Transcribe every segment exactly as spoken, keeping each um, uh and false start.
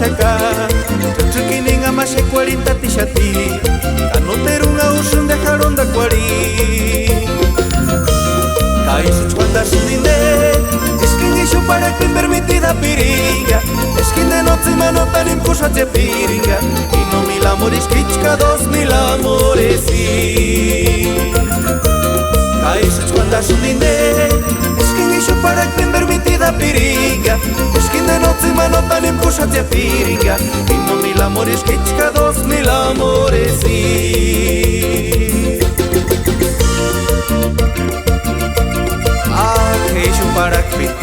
Ka, ch'uchukini inhamaxekuarhintatixati, ka nóterunha úsïndi jarhondakuarhini. Ka ísï chkuantasïndi inde, eska enga ixu parhakpeni permitidapiringa, eska inde no tsimani otani k'uxachepiringa, y no mil amores k'íchka dos mil amores. Ka ísï chkuantasïndi inde, eska enga ixu parhakpeni permitidapiringa, eska inde no tsimani otani k'uxachepiringa, y no mil amores k'íchka dos mil amores. Ah, k'e ixu parhakpeni.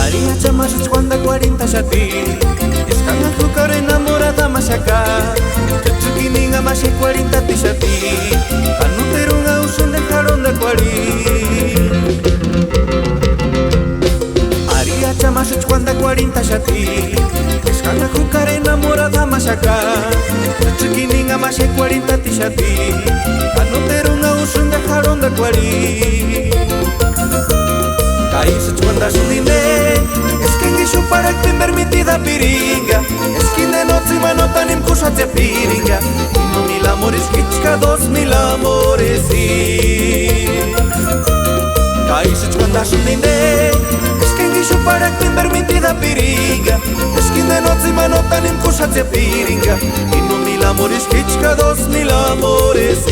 Ari, Acha, ma xáchi uandakuarhintaxati, eskani jukari enamorada ma xaka, ch'uchukini inhamaxekuarhintatixati, ka nóterunha úsïndi jarhondakuarhini. Ari, Acha, ma xáchi uandakuarhintaxati, eskani jukari enamorada ma xaka, ch'uchukini inhamaxekuarhintatixati, ka nóterunha úsïndi jarhondakuarhini. Ka ísï chkuantasïndi inde, eska enga ixu parhakpeni permitidapiringa, eska inde no tsimani otani k'uxachepiringa, y no mil amores k'íchka dos mil amores. Ka ísï chkuantasïndi inde, eska enga ixu parhakpeni permitidapiringa, eska inde no tsimani otani k'uxachepiringa, y no mil amores k'íchka dos mil amores.